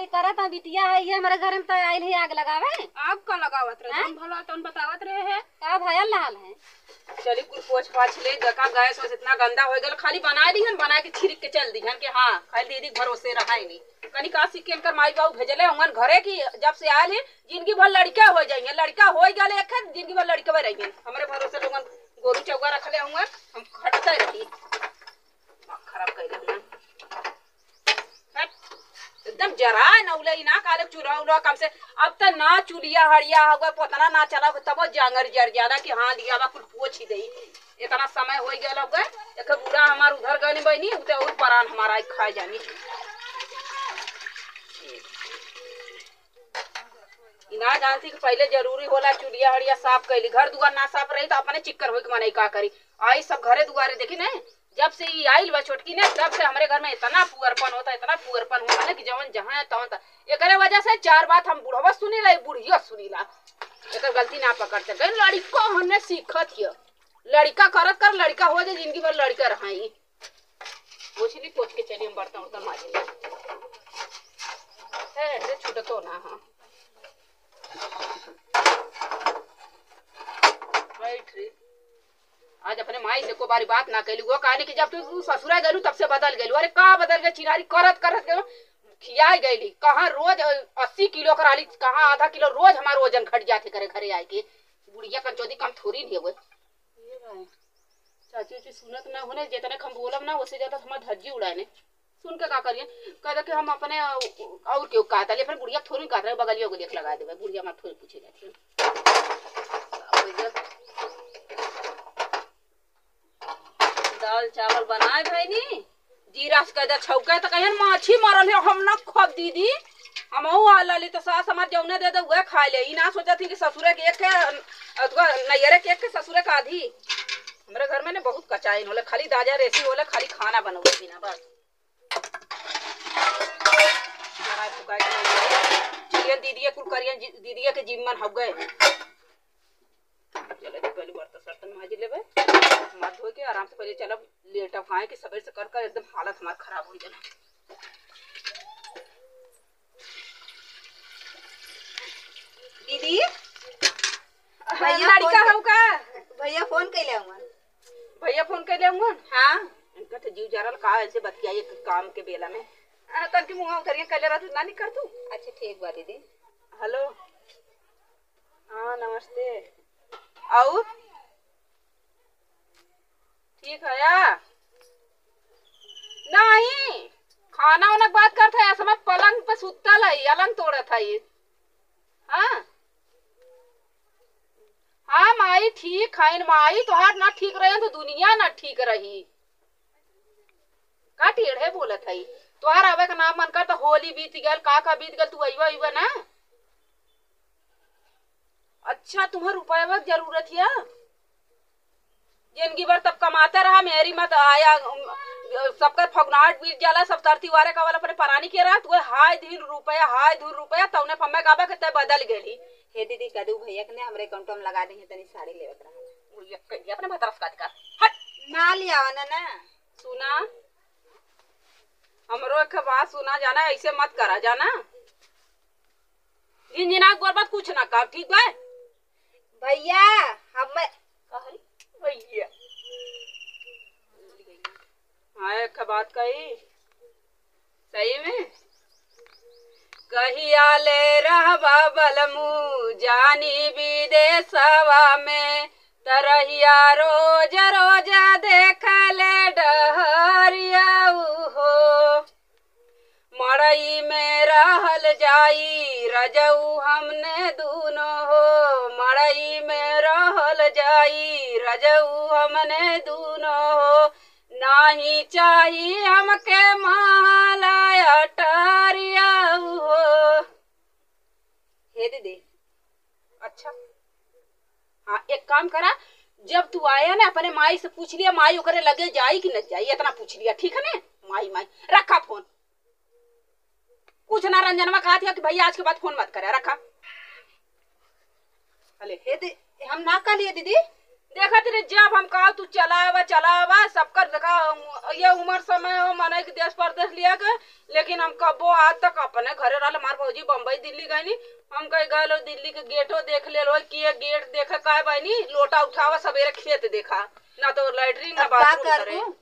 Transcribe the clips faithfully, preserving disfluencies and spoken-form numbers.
करत है बिटिया है, ये हमरे घर में तो आइल है आग लगावे। आग का लगावत रहे? हैं? जौन भला तौन बतावत रहे है। का भयल रहल है? चली कुल पोछ पाछ ले, जका गैस वैस इतना गंदा हो गल, खाली बनाए दिहन, बना के छिड़क के चल दिहन कि हाँ, खाली दीदी के भरोसे रहा ही नहीं। कनी का सीख के इनकर माई बाबू भेजले हुअन घरे की जब से आयल है, जिंदगी भर लड़का हो जाइए, लड़का हो गल एक है, जिंदगी भर लड़का रहिए। हमरे भरोसे लोगन गोरू चौगा रखले हुअन, हम खटते रही। दिमाग खराब कर देना। हट, एकदम जरा न उलई ना, काले चूल्हा उल्हा कम से, अब त ना चुलिया हड़िया होगा, पोतना ना चला होगा, तबो जांगर जर जाला कि हाँ, लिया बा, कुल पोछ ही देई। इतना समय हो गया होगा, एक बूढ़ा हमार उधर गनी बनी, उ त और परान हमारा खा जानी। ई ना जानती कि पहले जरूरी होला चुलिया हड़िया साफ कैली, घर दुआर ना साफ रही तो अपने चिक्कर होई के मनई का करी। आई सब घरे दुआरे देखी ने, जब से ई आइल बा छोटकी ने, तब से हमरे घर में इतना पुअरपन होता, इतना पुअरपन होता ना कि जवन जहाँ है तवन त-, एकरे वजह से चार बात हम बुढ़वा सुनीला, ई बुढ़िया सुनीला। एकर गलती ना पकड़ सके। लड़िका हने सीखत हिय, लड़िका करत कर लड़िका हो जाए, जिंदगी भर लड़िका रहाई। पोछ ली, पोछ के चली हम बर्तन उर्तन माजी। ए, ए, छूटतो ना, हाँ। बैठ रे। आज अपने माई से को बारी बात ना कैली। वो कहनी कि जब तू ससुरा गलू तब से बदल गलू। अरे का बदल गए चिनारी करत करत गयो। खिया गईली। कहाँ रोज अस्सी किलो कराली, कहाँ आधा किलो रोज हमार वजन घट जाते करे घरे आए के। बुढ़िया कंचोदी कम थोड़ी नहीं हुए। ये भाई, चाची उची सुनत ना होने, जितने हम बोलब ना, उससे ज्यादा हमार धज्जी उड़ाने। सुन के का करिए, कह दे कि हम अपने अउ-, और केहू कहता, ले फिर बुढ़िया थोड़ी कहता है, बगलिया को देख लगा देवे, बुढ़िया हमार थोड़ी पूछे जाती है। दाल चावल बनाए भइनी, जीरा से कह दे छौके तो कहियन माछी मरल है, हम ना खब दीदी, हम आला ली तो सास हमार जौने दे दे उहे खा ले। ई ना सोचत ही कि ससुरे के एक है, अथवा नैहरे के एक है, ससुरे का आधी। हमरे घर में ने बहुत कचाइन होले, खाली दाजा रेसी होले, खाली खाना बनौले बिना बस। चलिए दीदिया कुल करिए, जी-, दीदिया के जिम्मन हो गए। चले तो पहले बर्तन सर्तन माज लेबे, हाथ धो के आराम से पहले चलब लेटब, काहे कि सबेर से कर कर एकदम हालत हमार खराब हो जाला। दीदी, भैया लड़का फोन हौ का? भैया फोन कैले हुआ। भैया फोन कैले हुआ? हाँ। इनका तो जीव जरल का ऐसे बतियाई एक काम के बेला में। आ, तनकी मुँह उधरिया कैले रहत ना निकर तू। अच्छा ठीक बा दीदी। हेलो। हाँ नमस्ते। और ठीक है या? नहीं, खाना उना के बात करत है, समझ पलंग पे सुतल है, अलंग तोड़त है। हाँ, हाँ माई ठीक है, माई तोहार ना ठीक रहे तो दुनिया ना ठीक रही। का टेढ़े बोलत है? तोहार आवे का नाम मन कर तो होली बीत गल, का का बीत गल, तू अइबा अइबा ना। अच्छा, तुम्हें रुपया के जरूरत है? जिंदगी भर तब कमाते रहा, मेरी मत आया, उम, सबका फगुनाहट बीत जाला, सब तरती वारे का वाला अपने परानी के रहा, तू हाय दिन रुपया, हाय दिन रुपया, तौने फम्मे काबा के तय बदल गेली। हे दीदी, कदू भैया के ने हमरे अकाउंट में लगा दी, तनी साड़ी लेवत रहा। बुढ़िया कहिया अपने भतरस का अधिकार। हट। ना लियावा ना, ना। सुना, हमरो एक बात सुना जाना, ऐसे मत करा जाना। झिनझिना के बोलबा त कुछ ना कहा, ठीक बा? भैया, हम कहली भैया। हाँ, एक बात कही, सही में? कहिया ले रहबा बलमू जानी विदेशवा में, तरहिया रोज रोज देख ले डहरिया हो। मड़ई में रहल जाई रजऊ हमने दूनो हो, मड़ई में रहल जाई रजऊ हमने दूनो हो, नाही चाही हमके महल अटारिया हो। हे दीदी, अच्छा, हाँ, एक काम करा, जब तू आया ना, अपने माई से पूछ लिया, माई ओकरे लगे जाई कि न जाई, इतना पूछ लिया, ठीक है ना? माई, माई, रखा फोन। कुछ ना, रंजनवा कहा थी कि भैया आज के बाद फोन मत करे, रखा। अले, हे दे, हम ना कह लिए दीदी। देखत रहे, जब हम कहा तू चला आवा, चला आवा, सबकर देखा, ये उमर समय हो मनई के देश परदेश लिया के, लेकिन हम कबो आज तक अपने घरे रहल। हमार भौजी बम्बई दिल्ली गईनी, हम कही गए लो दिल्ली के गेटो देख ले लो, कि ये गेट देखे काहे बहनी, लोटा उठावा सबेरे खेत देखा, ना तो लैट्रिन ना अब का बाथरूम करे। करबू?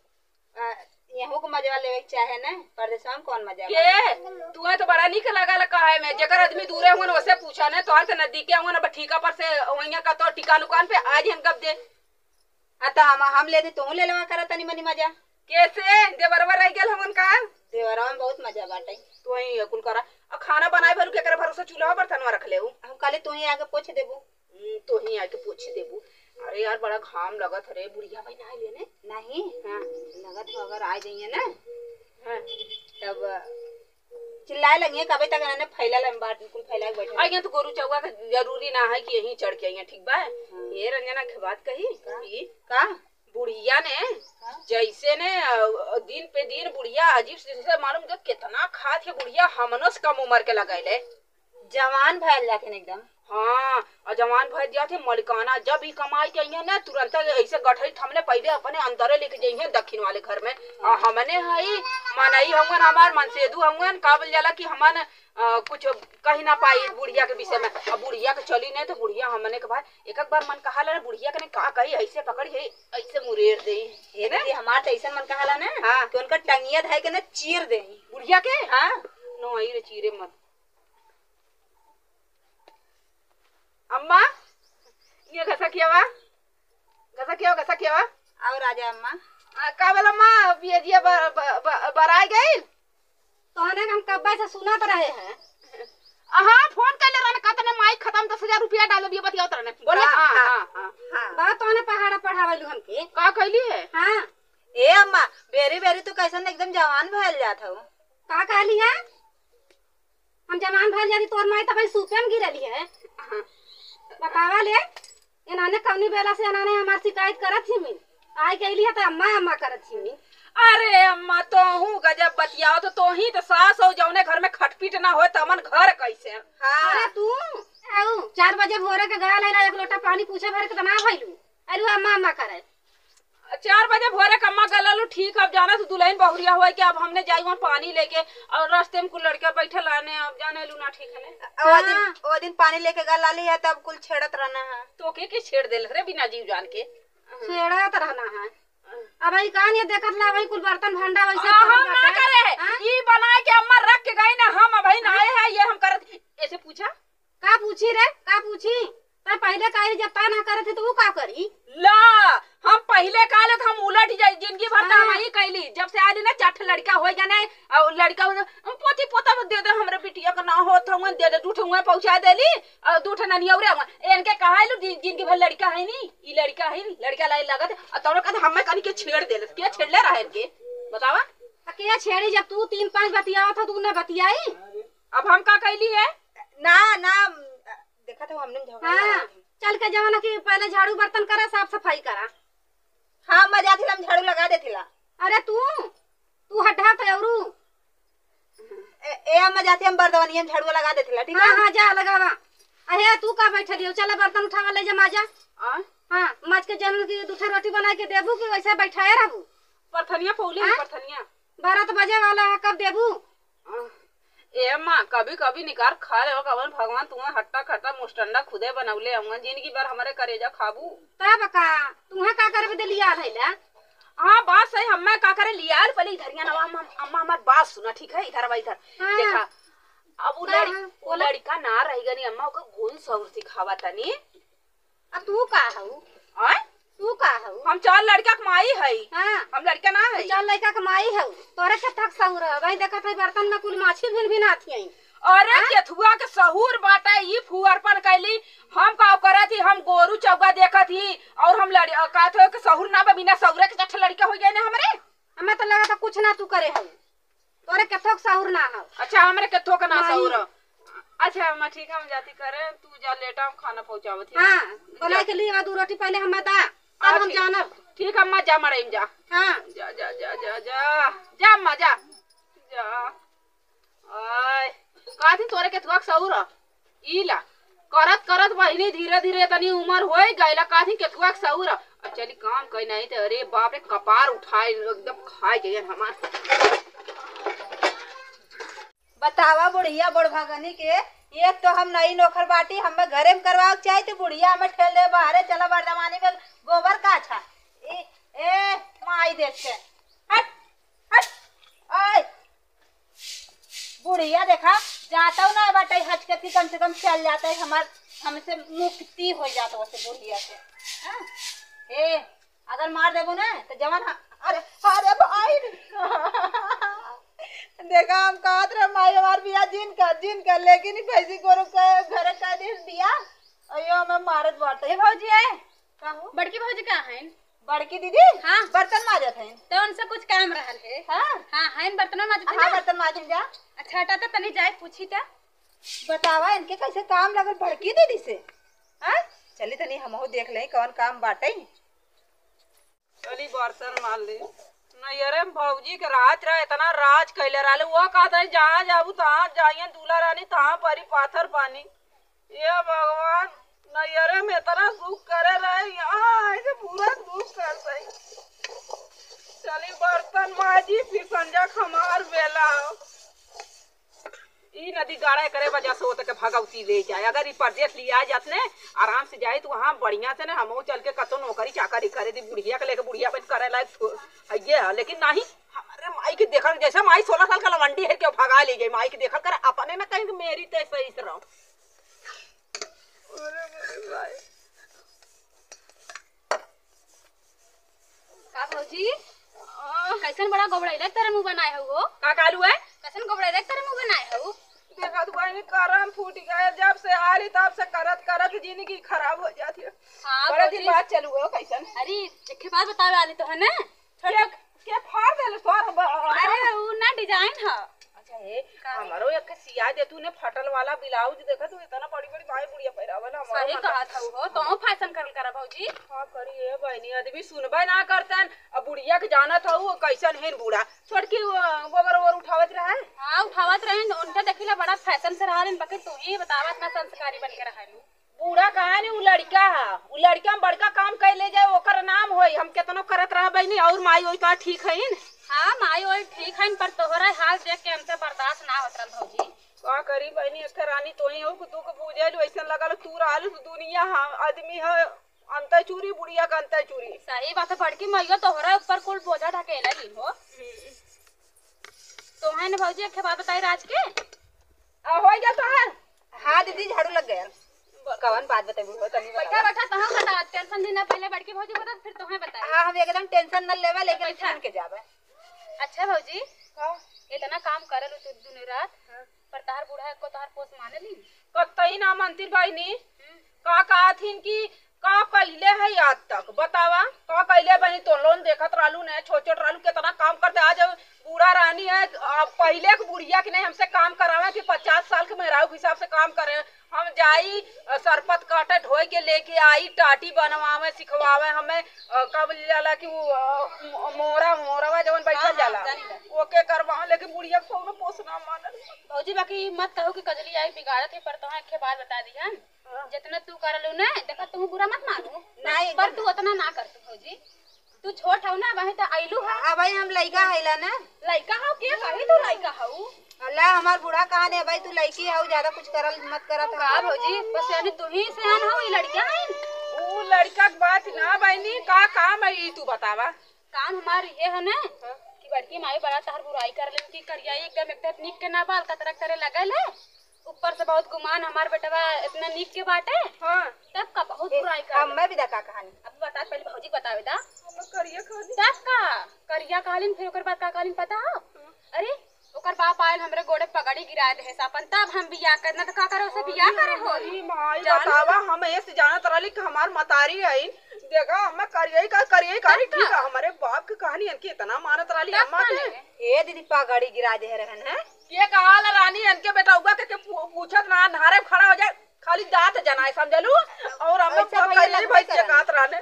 आ, यहू के मजवा लेवे के चाहे ना, परदेसवा में कौन मजा बा? के? तुहे तो बड़ा निक लगा ला कहे में, जेकर आदमी दूरे हुअन ओसे पूछा ना, तोहर तो नजदीके हुअन, अब ठीका पर से वहिया का तो टिकान उकान पे आ जिहन कब दे। आ, त हम, हम ले दे, तोहू ले लेवा करा तनी मनी मजा। कैसे? देवरवा रह गेल हमन का? देवरवा में बहुत मजा बाटे। तू ही कुल करा। आ खाना बनाए भरू केकरे भरोसे चूल्हा बर्तनवा रख ले उ? हम कहले तू ही आके पोछ देबू। हम्म, तोही आके पोछ देबू। अरे यार, बड़ा घाम लगत ह रे, बुढ़िया भाई नहाए लेने। नहीं, हाँ। लगत हो अगर आ जाइए ना, हाँ। तब चिल्लाए लगिए, कबे तक इन्होंने फैला लम-, बात बिल्कुल फैला के बैठे। आ, यहाँ तो गोरू चौवा के जरूरी ना है कि यहीं चढ़ के आइए, ठीक बा? हाँ। ये रंजना के बात कही का? कि का? बुढ़िया ने हाँ। जैसे ने, अ, दिन पे दिन बुढ़िया अजीब से, जैसे मालूम जो कितना खात के बुढ़िया हमनो से कम उम्र के लगाए ले। जवान भयल जाथिन एकदम। हाँ, और जवान भयल जाथिन मलिकाना। जब ई कमाई के अइहें ना, तुरंत ऐसे गठरी थमले पहिले अपने अंदरे लेके जइहें दक्षिण वाले घर में। और हाँ। हमने हई, मनई हउवन हमार, मनसेदू हउवन, का बोल जाला कि हमन, अ, कुछ कही ना पाई बुढ़िया के विषय में। अब बुढ़िया के चली नहीं तो बुढ़िया हमने के भाई, एक एक बार मन कहा ला, बुढ़िया के ने का कही, ऐसे पकड़ी है, ऐसे मुरेर दे। हे ना? दीदी, हमार तो ऐसन मन कहा ला ना हाँ। कि उनका टंगिया धाई के ना चीर दे। बुढ़िया के? हाँ। नो, आई रे, चीरे मत। अम्मा, ये घसा किया वा? घसा किया वा, घसा किया वा? और राजा अम्मा। आ, का बोला अम्मा, पियजिया ब-, ब-, ब-, बराई गइल? तोहने के हम कब्बे से सुनत रहे हैं। हाँ, फोन कइले रहने, कहत रहने माइक खतम, दस हजार रुपया डाल दिया, बतियावत रहने। बोले? हाँ, हाँ, हाँ, हाँ। हाँ। बा तोहने पहाड़ा पढ़ावलू हमके। का कइली है? हाँ। ए अम्मा, बेरी बेरी तू कैसन एकदम जवान भयल जात हऊ। का कहली है? हम जवान भइल जाती, तोर माई त भाई सूपे में गिरली है। हाँ। बतावा ले, एनाने कौनी बेला से एनाने हमार शिकायत करत ही मिन। आई गईली है त अम्मा अम्मा करत ही मिन। अरे अम्मा, तोहू गजब बतियाओ, तो तोही तो सास हो, जौने घर में खटपीट ना होए, तमन घर कैसे? हाँ। अरे तू, आऊ, चार बजे भोरे के गया लेला, एक लोटा पानी पूछे भर के त ना भइलू। अरे अम्मा अम्मा करे। चार बजे भोरे के अम्मा गललू, ठीक, अब जाना तू दुल्हन बहुरिया होए के, अब हमने जाई वहाँ पानी लेके, और रास्ते में कुल लड़का बैठल आने, अब जाने लू ना ठीक है ने। ओ दिन, हाँ। ओ दिन पानी लेके गल लाली है, तब कुल छेड़त रहना है। तो के, के छेड़ देल रे बिना जीव जान के? छेड़त रहना है। अब ई कान ये देखत ला, वही कुल बर्तन भांडा वैसे आ, पड़ल हम ना बाटे। करे है। हाँ? ई बनाए के अम्मा रख के गई ना, हम अभी ना हाँ? आए हैं, ये हम करत, ऐसे पूछा? का पूछी रे, का पूछी? तै पहिले कही, जब तै ना करत ही तो ऊ का करी? ला, हम पहिले कहले त हम उलट जाई, जिंदगी भर त हम हाँ। यही कहली। जब से आली ना, चार ठे लड़का हो गए ना, और लड़का हो गए, हम पोती पोता में दे दे, हमरे बिटिया का ना होत हउवन, दे दे, दू ठे हुए पहुँचा देली, और दू ठे ननियौरे हुए। इनके कहा लू, जि-, जिंदगी भर लड़का है नी, ई लड़का है नी, लड़का लाई लागत, और तोरो कहत हमें कनी के छेड़ देलस, के छेड़ले रहे इनके? बतावा। आ के छेड़ी, जब तू तीन पाँच बतियावत हो, तू ना बतियाई? अब हम का कैली है? ना, ना, देखा था हमने झगड़ा हाँ, लगा था। चल के जवन कि पहले झाड़ू बर्तन करा, साफ सफाई करा। हाँ, अम्मा जाथिला, हम झाड़ू लगा देथिला। अरे तू, तू हटा तो औरू। ए, ए, अम्मा जाथी हम बर्दवनिया में झाड़ू लगा देथिला, ठीक हाँ, है? हाँ, जा लगावा। अहे, तू का बैठल हो? चला बर्तन उठावा, ले जा माजा। आ? हाँ, माज के जन की दू ठे रोटी बनाए के देबू कि वैसे बैठाए रहबू? परथनिया पौली है, हाँ? परथनिया। बारह तो बजे वाला है, कब देबू? आह, ए माँ, कभी कभी निकार खा लेवा कवन, भगवान तुम्हें हट्टा खट्टा मुस्टंडा खुदे बनौले हउवन, जिंदगी भर हमरे करेजा खाबू। तब का, तुम्हें का करबे दे लिया धैला? हाँ, बात सही, हमें का करे लिया, पहले इधर यहाँ नवा, अम्मा, अम्मा हमार बात सुना, ठीक है, इधर आवा, इधर। हाँ। देखा, अब वो हाँ, लड़-, हाँ, वो बोला। लड़का ना रह गनी अम्मा, ओकर गुण सौर सिखावा तनी। अब तू का हऊ? आय? तू का हऊ? हम चार लड़का के माई हई। हाँ। हम लड़का ना हई। चार लड़का के माई हऊ। तोरे के थक सहूर है। वही देखत है बर्तन में कुल माछी भिन भिन आती हैं। अरे हाँ? केथुआ के सहूर बाटे, ई फुअरपन कैली। हम का करत ही, हम गोरू चौका देखत ही, और हम लड़-, कहत हो कि सहूर ना बा, बिना सहुरे के चट्ठ लड़का हो गए ना हमरे। हमें तो लगा था कुछ ना तू करे हऊ। तोरे केथो के सहूर ना हो। अच्छा, हमरे केथो के ना नहीं। सहूर हो। अच्छा, अम्मा, ठीक है, हम जाती करे, तू जा लेटा, हम खाना पहुँचावत ही। हाँ, बोला के लिए दू रोटी पहले हम बता, तब हाँ, हम ठीक। जानब। ठीक है, अम्मा, जा मड़ई में जा। हाँ। जा, जा, जा, जा, जा। जा, अम्मा, जा। जा। आय, का थी तोरे केथुआ के सहूर हो? ई ला। करत करत बहिनी धीरे धीरे तनी उमर होइ गइला, काथी केथुआ के सऊर। अब चली काम कई नहीं त अरे बाप रे कपार उठाए एकदम खाए जइहन हमार। बतावा बुढ़िया बुढ़भगनी के, एक तो हम नई नोखर बाटी, हमें घरे में करवावे के चाही, तो बुढ़िया हमें ठेल दे बाहरे, चला बरदमानी में गोबर काछा। ए, ए, माई देख के। हट, हट, ओए। बुढ़िया देखा, जातौ ना बाटे हचकती, कम से कम चल जाते, हमार, हमसे मुक्ति हो जात ओसे बुढ़िया से। हाँ? ए, अगर मार देबो ना, तो जवन ह-, अरे, अरे भाई, देखा, हम कहत रहे, "माई, हमार बियाह जिन कर, जिन कर," लेकिन ई भैंसी गोरू के घरे कर दे बियाह, अयो, हमें मारत बाटे। ए भौजी, ए, का हो? बड़की भौजी कहाँ हईन? बड़की दीदी? हाँ। बर्तन माजत हईन। तो उनसे कुछ काम रहल है? हाँ। हाँ, हईन बर्तन माजत हाँ, हईन। बर्तन माजिन जा। अच्छा, हटा तो तनी जाए पूछी त। बतावा, इनके कैसे काम लगल बड़की दीदी से? हाँ? चली तनी हमहू देख लेई, कौन काम बाटे। चली बर्तन माज ले। नैहरे में भौजी के राज रहे, इतना राज कैले रहले। वो कहत रहे, "जहाँ जाबू, तहाँ जाइए दूल्हा रानी, तहाँ परी पाथर पानी।" ए भगवान, नैहरे में इतना दुख करे रहे, यहाँ आए के पूरा दुख कर दे। चली बर्तन माजी, फिर संझा खमार बेला। ई नदी गाड़ा एकरे वजह से होत के भगवती ले जाए। अगर ई परदेस लिया जात ने, आराम से जाए तो वहाँ बढ़िया से ने हमहू चल के कतो नौकरी चाकरी करे दी। बुढ़िया के लेके बुढ़िया बन करे लायक छो-, हइये है, लेकिन नहीं, हमारे माई के देखल जैसे माई सोलह साल का लवंडी है, क्यों भगा ले जाए माई के देखल कर, अपने ना कहीं मेरी तय सही से रहो। अरे मेरे भाई। का भौजी? आ। कैसन बड़ा गोबड़ैले तेरे मुंह बनाए हो वो? का कालू है? कैसन गोबड़ैले तेरे मुंह बनाए हो? देखा तू बहनी करम फूट गए, जब से आली तब से करत करत जिंदगी खराब हो जाती है। हाँ, बड़े दिन भौजी। बाद चलू हो कैसन? अरे, एक बात बतावे आली तो है ना? छोटे के, के फाड़ देले तोर ब-, अरे, उ ना design ह। अच्छा, हे, का? हमरो एक ठे सिया दे तू ने फटल वाला ब्लाउज, देखा तू इतना बड़ी बड़ी माई बुढ़िया पहिरावल, हमरो सही मन कहत हऊ हो, तोहू फैशन करल करा भौजी। का करी ए बहिनी, आदमी सुनबे ना करतन। अब बुढ़िया के जानत हऊ, कैसन हेन बूढ़ा। छोटकी वो गोबर ओबर उठावत रहे। हाँ, उठावत रहे, उनका देखिला बड़ा फैशन से रहा, बाकी तू ही बतावा इतना संस्कारी बन के रहा। बूढ़ा कहा नहीं, उ लड़का है, उ लड़का में बड़का काम कर ले जाए, ओकर नाम होई। हम केतनो करत रहा बहिनी, और माई ओई तो ठीक हईन। हाँ, माई ओई ठीक हईन, पर तोहरा हाल देख के हमसे बर्दाश्त ना होत रहल भौजी। का करी बहिनी, एक रानी तोही हो, दुख बुझे लू, ऐसन लगल तू रहल दुनिया, हाँ, आदमी है अंतै चूरी, बुढ़िया का अंतै चूरी। सही बात है, बड़की मैया तोहरा ऊपर कुल बोझा ढकेला लीन हो। हम्म। तोहे न भौजी, एक बात बताई राज के। आ, हो गया तोहार? हाँ दीदी, झाड़ू लग गया। कवन बात बताई बुढ़वा, तनी बैठा बतावा। बैठा, तोहे बता, tension लेना, पहले बड़की भौजी बता, फिर तोहे बताई। हाँ, हम एकदम tension न लेवे, लेकिन बैठा। सुन के जावे। अच्छा भौजी, हाँ। इतना काम करल तू दिन रात, हाँ। पर तहार बूढ़ा एको तहार पोस माने ली? कतई ना मानती बहिनी। हम्म। का कहथिन कि का कइले है आज तक, बतावा, का कइले बहिनी? तो लोन देखत रहलू ने, छोट छोट रहलू, कितना काम करते। आज बूढ़ा रानी है, अब पहिले के बुढ़िया के नहीं हमसे काम करावे कि पचास साल के मेहरारू के हिसाब से काम करे। हम जाई, अ, सरपत काटे, ढोई के लेके आई, टाटी बनवावे, सिखवावे हमें, अ, का बोल जाला कि वो, अ, मो-, मोरा, मोरवा जवन बैठल हाँ, हाँ, जाला, जानी ला। ओके करवावे, लेकिन बुढ़िया के कौनो पोस ना मानल। भौजी, बाकी मत कहो कि कजली आई बिगाड़त है, पर तोहे एक बात बता दी हम। हाँ। जितना तू करलू ना, देखा, तू बुरा मत मानू, नहीं, पर नहीं। तू उतना ना कर तू, भौजी। तू छोट हऊ ना, वहीं तो आइलू है। हाँ भाई, हम लइका हईला ना। लइका हऊ के? कहीं तू लइका हऊ। अल्लाह, हमार बूढ़ा कहा ने भाई, तू लइकी हऊ, ज्यादा कुछ करल मत करा तो का हम। भौजी, बस यानी तू ही सियान हऊ, ई लड़कियां हैं। ऊ लड़का के बात ना बहिनी, का काम है ई तू बतावा? काम हमार ये है ना हाँ। कि बड़की माई बड़ा तहर बुराई कर लेन कि करिया एकदम एक निक के ना बाल कतरक करे लगल है। ऊपर से बहुत गुमान हमार बेटवा इतना निक के बाटे। हाँ। तब का बहुत ए, बुराई कर अब लेन। मैं भी दा का कहानी। अब बता, पहले भौजी के बतावे दा। हम करिया कहानी। तब का करिया कहलिन, फिर ओकर बाद का कहलिन पता हो? हाँ। अरे, ओकर बाप आयल हमरे गोड़े पगड़ी गिरा दे है अपन, तब हम बियाह करना तो का करे, उसे बियाह करे हो। अरे माई जान बतावा, हम ऐसे जानत रहली कि हमार मतारी है, देखा, हमें करियई का, करियई का, तब ठीक का? है, हमारे बाप के कहानी इनकी इतना मानत रहली तब अम्मा का के। नहीं? ए दीदी, पगड़ी गिरा दे रहन है। के कहा ला रानी, इनके बेटउआ के, के पू-, पूछत ना, नारे में खड़ा हो जाए, खाली दांत जनाए, समझलू? और हमें ऐसा भैया पकड़ ले लगबे भाई, करन। चकात रहने।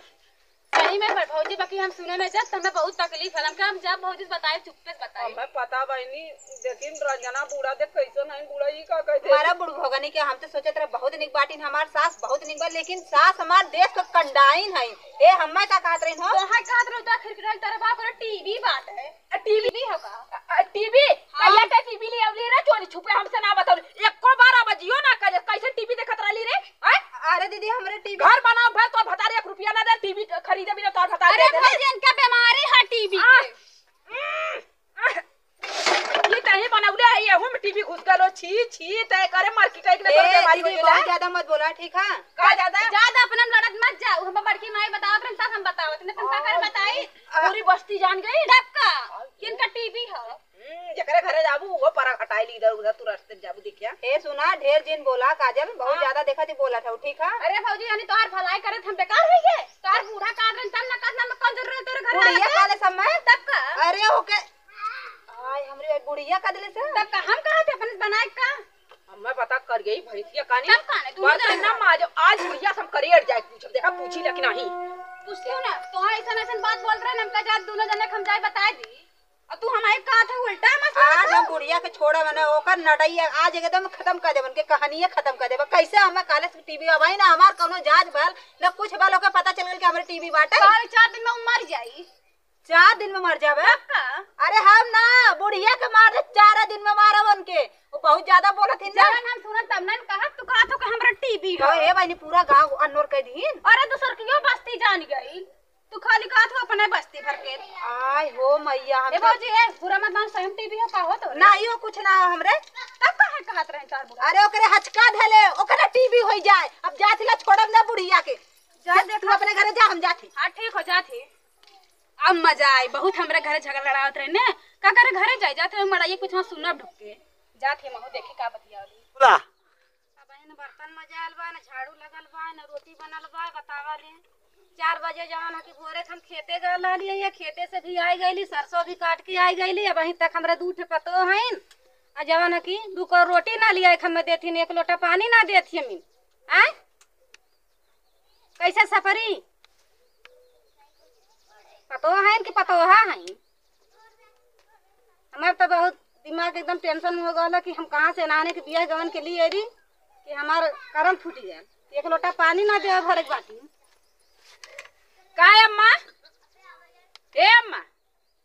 सही में पर भौजी, कि हम सुने में जब, तो हमें बहुत तकलीफ है। हम क्या, हम जब भौजी से बताए, चुप्पे से बताए। हमें पता बहिनी, लेकिन रंजना बूढ़ा देख कैसन है, बूढ़ा ई का कहते हैं? हमारा बूढ़ भगनी के हम तो सोचत रहे बहुत निक बाटिन, हमार सास बहुत निक बा, लेकिन सास हमार देश के कंडाइन है। ए, हमें का कहत रही हो? तो है कहत रहो, तो आखिर के तेरे बाप रे टीवी बात है। आ, टीवी? टीवी हो का? आ, टीवी? हाँ। कहिया ते टीवी ले अवली रे, चोरी छुपे हमसे ना बताओ। एको बार आवाजियो ना करे, कैसे टीवी देखत रहली रे? हैं? अरे दीदी, हमरे टीवी घर बनाओ भर, तोर भतारे एक रुपया ना दे, टीवी खरीदे बिना तोर भतारे अरे दे दे। भौजी, इनका बीमारी है टीवी आ, के। उम, आ, ये तही बनौले है, ये हम टीवी घुस गलो, छी, छी, तय करे मर की कहीं ए, बीमारी दीदी, हो बहुत ज्यादा मत बोला, ठीक है? का ज्यादा? ज्यादा अपना लड़त मत जा, हम बड़की माई बतावत रहन, तब हम बतावत, नहीं तुम का करे बताई? आ, पूरी बस्ती जान गई। तब का? किनका टीवी है? हम्म, जेकरे घरे जाबू, वो परक हटाई ली इधर उधर, तू रास्ते में जाबू, देखिया। ए, सुना, ढेर जिन बोला, काजल, बहुत हाँ। ज्यादा देखा थी बोला था, ठीक है? अरे भौजी, यानी तोहार भलाई करे हम बेकार है ये? तोहार बूढ़ा काट रहे, तब ना काटना में कौन रहे तेरे घर बुढ़िया वाला काले समय? तब का? अरे, ओके। आय, हमरे बुढ़िया का दिले से? तब का? हम कहा थे अपन बनाए का? हमें पता कर गई भैंसिया कानी। तब का नहीं, तू बर्तन ना ना माजो, आज बुढ़िया से हम करेड़ जाए पूछब, देखा पूछी ले कि नहीं। पूछती हूँ ना, तो ऐसा ऐसा बात बोल रहे हैं, हमका जात दोनों जने के हम जाए बताए दी। और तू हमारे कहा था उल्टा मत आज हम बुढ़िया के छोड़ा मने, ओकर नटैया आज एकदम खत्म कर देबन, के कहानिये खत्म कर देबन। कैसे हमें काले से टीवी अबाई ना, हमार कौनो जांच भल, ना कुछ भल, ओके पता चल गल कि हमरे टीवी बाटे। साढ़े चार दिन में उ मर जाई। चार दिन में मर जावे? तब का? अरे हम ना, बुढ़िया के मार दे, चार दिन में मारब उनके। वो बहुत ज्यादा बोलत ही ना। जवन हम सुनत तब ना कहत, तू कहत हो कि हमरा टीवी तो हो। ए बहिनी, पूरा गांव अनोर कह दीन। अरे दूसर की यो बस्ती जान गई। तू खाली कहत हो अपने बस्ती भर के। आय हो मैया, हम ए तो भौजी, ए, बुरा मत मान, सही में टीवी हो का हो तो? ना, यो कुछ ना हो हमरे। तब काहे कहत रहे चार बुरा? अरे ओकरे हचका धले, ओकरे टीवी होई जाए। अब जात ला छोड़ब ना बुढ़िया के। जा तू देखा। अपने घरे जा, हम जात ही। हाँ, ठीक हो, जात ही। अब मजा आई, बहुत हमरे घरे झगड़ा लड़ावत रहे ने। का करे घरे जाए, जात ही मड़ाइए कुछ वहाँ सुनब ढुक के। जात ही महू देखी का बतियावली। बोला। अबहिन बर्तन मजायल बा, न झाड़ू लगल बा, न रोटी बनल बा, बतावा ले। चार बजे जवन है कि भोरे के हम खेते गल रहली है, खेते से भी आई गईली, सरसों भी काट के आई गईली। अबहिन तक हमरा दू ठे पतोह हईन, आ जवन है कि दू कौर रोटी ना लिया एक हमें देथिन, एक लोटा पानी ना देथिन। आय? कैसे सपरी? पतोह हईन कि पतोहा हईन? हमार तो बहुत दिमाग एकदम टेंशन हो गल कि हम कहाँ से नाने के बियाह गवन के लिए अइली कि हमार करम फूट गया। एक लोटा पानी ना देवे भरे के बाटी। का अम्मा? ए अम्मा?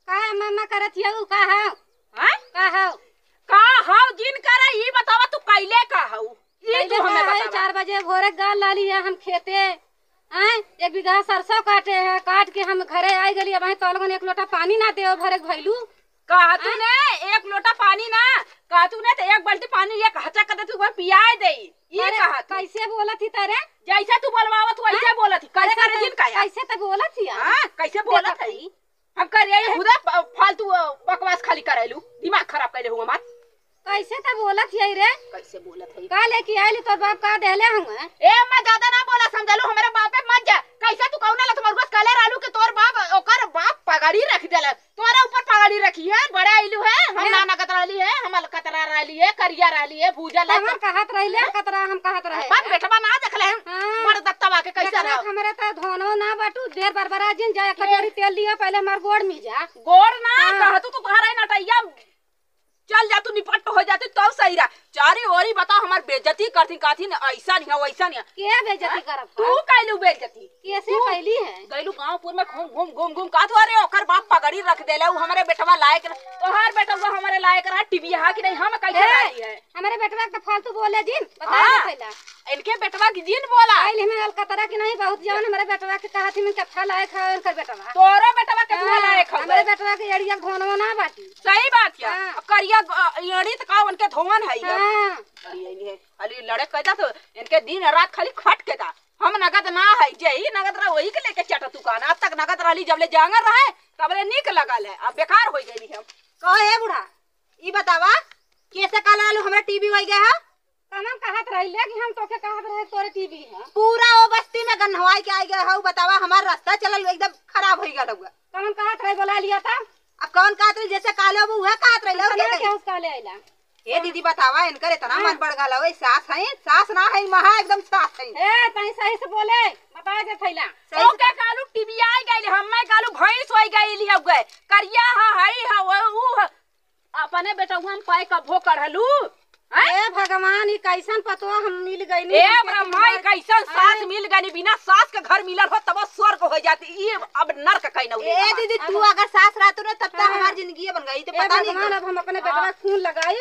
का अम्मा, अम्मा करत हियऊ? का हौ? हाँ? का हौ? का हौ जिन करे, ई बतावा तू कैले का हौ? ई पहिले तू हमें का है, बतावा। चार बजे भोरे गल लाली है हम खेते, हैं? एक बीघा सरसों काटे है, काट के हम घरे आई गली। अब तो लोगन एक लोटा पानी ना देव भरे के भइलू। कहा तू हैं? ने एक लोटा पानी ना, कहा तू ने तो एक बाल्टी पानी एक हचा कर दे, तू घर पियाए दे। ये अरे, कहा तू। कैसे बोलत ही तारे? जैसे तू बोलवावत वैसे हैं? बोलत ही। करे अरे, करे तो दिन का यार। कैसे तो बोलत ही यार? हाँ, कैसे बोलत देखत है? हई। हम करे आई है। खुदे प-, फालतू, अ, बकवास खाली करेलू, दिमाग खराब कैले हूँ हमार। कैसे त बोलत हियई रे? कैसे बोलत है? का लेके आइली तोर बाप का देहले हूँ? ए अम्मा, ज्यादा ना बोला, समझलू, हमरे बापे मत जा। कैसे तू कौना लत मरुआ से कहले रहलू कि तोर बाप, ओकर बाप पगड़ी रख देला, तोरे ऊपर पगड़ी रखी है, बड़े आइलू है, हम हैं? ना नगद रहली है, हम अलकतरा रहली है, करिया रहली है, भूजा लाग हमर कहत रहिले, हैं? कतरा हम कहत रहे अपन हैं। बेटवा ना देखले हैं, हाँ। बड़ दत्तवा के कैसे बेटवा रहो? हमरे त धोनो ना बाटू, ढेर बरबरा जिन जा, एक के? कटोरी तेल लिया, पहले हमार गोड़ में जा। गोड़ ना, हाँ। कहतू तो तोहरा ही नटैया चल जा, तू निपट हो जाती तो सही रहा। चारी ओरी बताओ, हमार बेइज्जती करती, कहती न ऐसा नहीं है, वैसा नहीं है। के बेइज्जती हैं? करब तू का? कैलू बेइज्जती। कैसे तू कैली है? गैलू गांवपुर में घूम, घूम, घूम, घूम, कहत हो, "अरे, ओकर बाप पगड़ी रख देले, उ हमरे बेटवा लायक न-, तोहार बेटवा हमरे लायक रहा, टीवी हा कि नहीं, हम कैसे ए, डाली है?" हमरे बेटवा के फालतू बोले जिन, बता हाँ। दे पहला। इनके बेटवा की जिन बोला। आइल हमें अलकतरा की नहीं, बहुत जवन हमरे बेटवा के कहत ही, "मैं कत्था लायक है इनकर बेटवा।" तोरो बेटवा के हाँ, लायक है। हमरे बेटवा के एड़िया धोनो ना बाटी। सही बात है। हाँ। अब करिया ग-, एड़ी त का उनके धोवन है अब। हाँ। अरे, ये है। खाली लड़े कहता तो इनके दिन रात खाली खट के था। हम नगद ना है, जे ही नगद रहा वही के लेके चटा दुकान। अब तक नगद रहली, जब ले जांगर रहे, तब ले नीक लगल है। अब बेकार हो गई हम। कहो हे बूढ़ा, ई बतावा, कैसे काल आलू हमरा टीवी हो गया है? कमन कहत रहिले कि हम तोके कहत रहे तोरे टीवी है। पूरा वो बस्ती में गन्हवाई के आई गए हऊ, बतावा, हमार रास्ता चलल एकदम खराब होई गल हुआ। कमन कहत रहे, बोला लिया था। अब कौन कहत रही, जैसे काले वो उहे कहत रहिले, और क्या कहत रही? क्या उसका ले आइला? ए दीदी, बतावा, इनकर इतना हाँ। मन बढ़ गल हवे, सास है, सास ना है, महा एकदम सास है। ए, तनी सही से बोले, बता दे थैला। सही से ओके, कालू टीवी आई गइल, हम्मे कालू भैंस होई गइल हवे, करिया ह, हई ह, वो, ऊ ह। अपने बेटवा हम पाए कभो कढ़लू, हैं? ए भगवान, ई कैसन पतोह हम मिल गइनी, ए हमके ब्रह्मा, ई कैसन सास आय। मिल गइनी, बिना सास के घर मिलल हो तब स्वर्ग हो जाती, ई अब नर्क कहीं न ए उड़ेगा। दीदी, तू अगर सास रहतू ना तब तो हाँ। हमार जिंदगी बन गई, तो ए पता नहीं भगवान, अब हम अपने बेटवा हाँ। खून लगाई।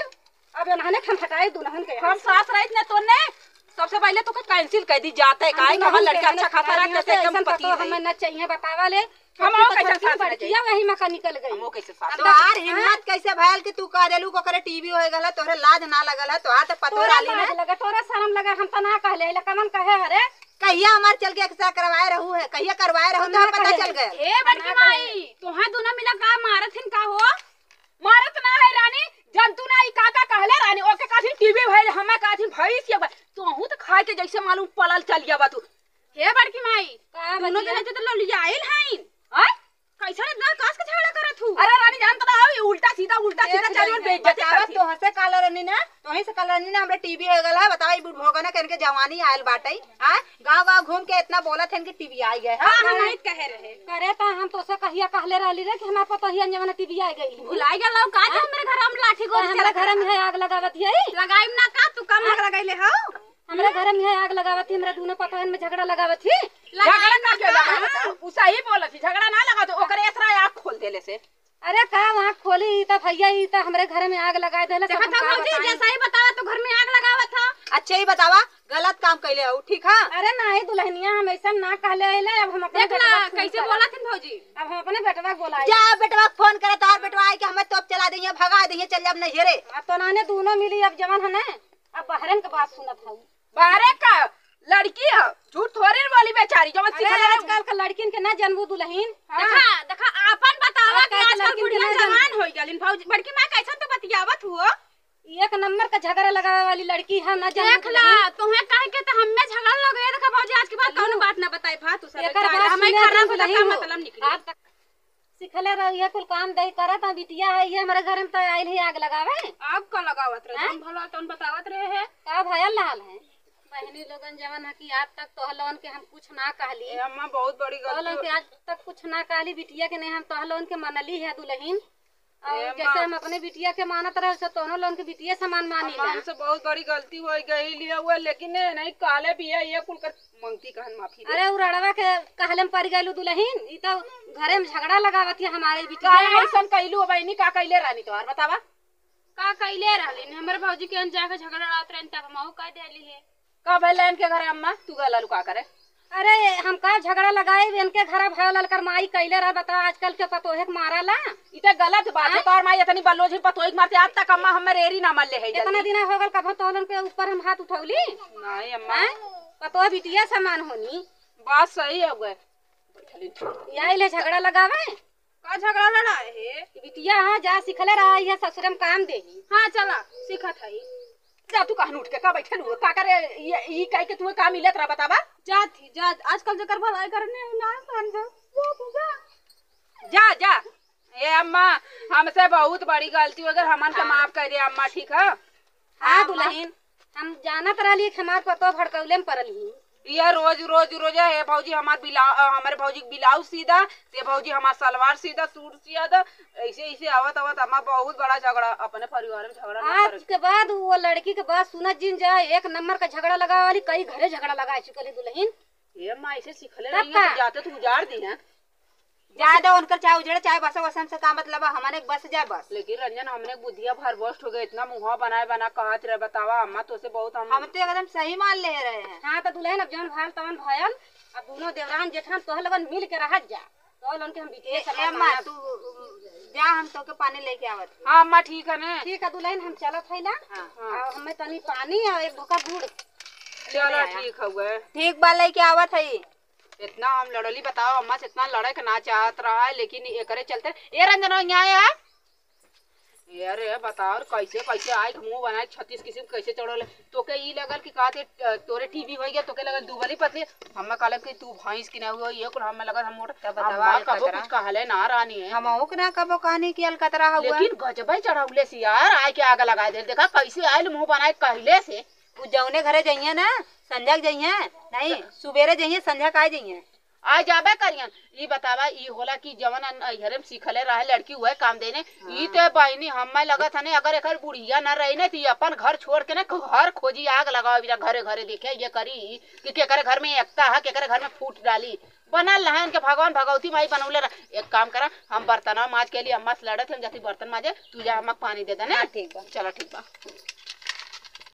अब एनहने के हम हटाई दुल्हन के हम यहाँ से। सास रहित न तोने सबसे पहिले तोके cancel कर दी जाते, हम काहे कि दुल्हन हमार के लड़का एनहने अच्छा खासा हटाई रहत, यहाँ से एकदम ऐसन पति पतोह है। हमें न चाहिए, बतावा ले। हम छोटकी और तो कैसन छोटकी सास रह जाई? बड़किया वही में का निकल गई। हम वो कैसे सास अब रह जाई? तोहार हिम्मत कैसे भयल कि तू कह देलू कि ओकरे टीवी हो गल है, तोहरे लाज ना लगल है, तोहार तो पतोह तोरा रहली लाज ना। लगे, तोरा शर्म लगे, हम तो ना कहले, ले कमन कहे हरे। कहिया हमार चल के X-ray करवाए रहू है, कहिया करवाए रहू हम तो ना पता कहले। चल गया। ए बड़की माई, तोहे दोनों मिला का मारत हिन का हो? मारत ना है रानी, जंतु ना ई का का कहले रानी, ओके काथिन टीवी भइल, हमें काथिन भैंस ये भइल। तोहू तो खाए के जैसे मालूम पलल चल गया बा तू। हे बड़की माई, का दोनों बतिया? जने तो लोलियाइल हईन। आय? कैसन इतना कस के झगड़ा करत हू? अरे रानी, जानत ना हो, ई उल्टा सीधा, उल्टा सीधा देख चारों ओर लेंगे। बेइज्जती बतावा, करती। तोहसे काला रानी ना, तोही से काला रानी ना, हमरा टीवी हो गल है। बतावा, ई बुढ़भोगना के इनके जवानी आयल बाटे। हाँ, गाँव गाँव घूम के इतना बोलत है कि टीवी आई गए। हाँ, हम नहीं कहे रहे। करे त हम तोसे कहिया कहले रहली रे कि हमार पतोहिया जवन टीवी आई गई। भुलाई गल हो का जो हमरे घर हम लाठी गोली से हमरा घर में आग लगावत है? लगाइम ना का, तू कम आग लगैले हो? हमरा घर में आग लगावत ही, हमरा दोनों पतोहन में झगड़ा लगावत ही। झगड़ा ना के लगावत है? उ सही बोलत ही, झगड़ा ना लगावत, ओकरे असरा आँख खोल देले से। अरे का आँख खोली, ई त भैया, ई त हमरे घर में आग लगाए देले, देखा सब था का भौजी, बताई। जैसा ही बतावा तो घर में आग लगावत था। अच्छा ही बतावा, गलत काम कैले हो, ठीक है? अरे नाही दुल्हनिया, हम ऐसा ना कहले अइले, अब हम अपने देख ला, बेटवा के कैसे बोला थिन भौजी। अब हम अपने बेटवा के बोलाई। जा बेटवा के फोन करे, तोहार बेटवा आई के हमें तोप चला दइहे, भगा दइहे, चल जाब नैहरे। आ तो नाने दोनों मिली, अब जवन है ना, अब बहरन के बात सुनत हऊ। बाहरे का लड़की है, झूठ थोड़ी न बोली बेचारी, जवन अरे, सिखले रही। आजकल के लड़किन के ना जनबू दुल्हन। हाँ। देखा, देखा, आपन बतावा कि आजकल के आजकल लड़किन के बुढ़िया ना जवान जनबू। होइ गलिन। भौजी, बड़की माँ कैसन तो बतियावत हुओ? एक नंबर का झगड़ा लगावे वाली लड़की है, ना जनबू देख ला, दुल्हन। तोहे कहे के तो हमें झगड़ा लगे, देखा भौजी, आज के बाद चलू। कौनो बात ना बताई, भा तू सब एकर बेचारा, बात हमें सुने खराब दे होता का दुल्हन। मतलब निकली। आज तक सिखले रहिए कुल काम दही करत, अब बिटिया है, ये हमरे घर में तो आइल ही आग लगावे। आग का लगावत रहे? हैं? जौन भला तौन बतावत रहे है। का भयल रहल है? बहनी लोगन जवन है कि आज तक तोह लोगन के हम कुछ ना कहली। ए अम्मा, बहुत बड़ी तोह गलती लोगन हो- के आज तक कुछ ना कहली, बिटिया के नहीं हम तोह लोगन के मनली है दुल्हन। और ए जैसे अम्मा। हम अपने बिटिया के मानत रहे, वैसे तोहनो लोगन के बिटिया समान मानी अम्मा, ना। हमसे बहुत बड़ी गलती हो गई लिया हुआ, लेकिन ए नहीं काले भी है, ये कुल कर मंगती कहन माफी दे। अरे, उ रड़वा के कहले में पड़ गइलू दुल्हन, ई तो घरे में झगड़ा लगावत है हमारे बिटिया। काहे ऐसन कइलू बहिनी, का कइले रहनी तोहार, बतावा? का कइले रहलिन? हमरे भौजी के यहाँ जाके झगड़ा लड़ात रहन, तब हम कह देली है। का भइल इनके घरे अम्मा, तू गला लुका करे? अरे, हम का झगड़ा लगाई, इनके घरे भइल, ललकर माई कइले रह, बता, आजकल के पतोहे के मारा ला। ई तो गलत बात है, हाँ? तोहर माई इतनी बलोझी पतोही के मारते, आज तक अम्मा हमें रेरी ना मल ले है इतना जल्दी। दिन हो गल, कभो तोहलन के ऊपर हम हाथ उठौली? नहीं अम्मा। हैं? पतोह बिटिया समान होनी। बात सही है वे। या इले झगड़ा लगावे? का झगड़ा लड़ाए है? ई बिटिया हाँ जा सिखले रहा, ये ससुरे में काम देही। हाँ चला, सीखत है। जा तू कहन उठ के का बैठल हुए, का करे ये, ई कह के तुम्हें का मिलत रहा बतावा? जात ही, जा, आजकल जेकर भलाई करने ना समझो। जा तू जा। जा, जा। ए अम्मा, हमसे बहुत बड़ी गलती हो गई, हमन के हाँ। माफ कर दे अम्मा, ठीक है? हाँ, अम्मा। दुल्हन, हम जानत रहली कि हमार पतोह भड़कौले में पड़ल ही। ये रोज, रोज, रोज, "हे भौजी, हमार बिला-, अ, हमारे भौजी के ब्लाउज सी दा, से भौजी, हमार सलवार सी दा, सूट सिया दा।" ऐसे, ऐसे आवत, आवत अम्मा बहुत बड़ा झगड़ा, अपने परिवार में झगड़ा ना आज करे। के बाद वो लड़की के बात सुनत जिन जा, एक नंबर का झगड़ा लगावे वाली, कई घरे झगड़ा लगा चुकल है दुल्हन। ए अम्मा, ऐसे सिखले तब रही है, का? तो जाते तो उजाड़ दी है। जा दे, उनकर चाहे उजड़े, चाहे बसे, वसन से का मतलब है, हमने बस जाए बस। लेकिन रंजन, हमने बुद्धिया भर बस्ट हो गए, इतना मुँहा बनाए बना कहत रहे, बतावा अम्मा, तो से बहुत हम हम तो एकदम सही मान ले रहे हैं। हाँ, तो दुल्हन, अब जौन भयल तवन भयल, अब दोनों देवरान जेठान तोह लोगन मिल के रहत जा, तोह लोगन के हम बिटिया ए, समझ ए अम्मा, मानब। तू जा, हम तोके पानी लेके आवत हई। हाँ अम्मा, ठीक है ने। ठीक है दुल्हन, हम चलत है ना। हाँ। हाँ। और हमें तनी पानी और एक धोखा गुड़ चलो, लेके आया। ठीक हउए। ठीक बा, लेके आवत है। इतना हम लड़ली, बताओ अम्मा से, इतना लड़े के ना चाहत रहा है, लेकिन एकरे चलते। ए रंजना, यहाँ आया। अरे बताओ, और कैसे कैसे आइक मुँह बनाइक छत्तीस किसिम कैसे चढ़ौले? तोके ई लगल कि कहते, अ, तोरे टीबी होइ गया, तोके लगल दुबली पतली। हमें कहले कि तू भैंस की ना हुआ, ये कुल हमें लगल हम मोट। तब बतावा, अम्मा कबो अलकतरा। कुछ कहले ना रानी है। हम ओक ना कबो कहनी कि अलकतरा हुआ। लेकिन गजबे चढ़ौले से यार, आइके आग लगाइ दे। देखा कैसे आइल मुँह बनाइक कहले से। उ जौने घरे जइहें ना, संझा के जइहें, नहीं, सुबेरे जइहें, संझा के आ जइहें। आ जाबे करियन। ई बतावा, ई होला कि जवन अन-, अइहरे में सीखले रहे लड़की, उहे काम देने। ई हाँ। ते बहिनी, हमें लगत हने, अगर एकर बुढ़िया न रही ने, तो ई अपन घर छोड़ के ने घर खोजी, आग लगावे बिना घरे घरे देखे, ये करी कि केकरे घर में एकता है, केकरे घर में फूट डाली। बनल रहे, इनके भगवान भगवती माई बनौले रहे। एक काम करा, हम बर्तनवा माज के लिए अम्मा से लड़त, हम जाती बर्तन माजे, तू जा अम्मा के पानी दे दे ने। हाँ, ठीक बा। चला, ठीक बा।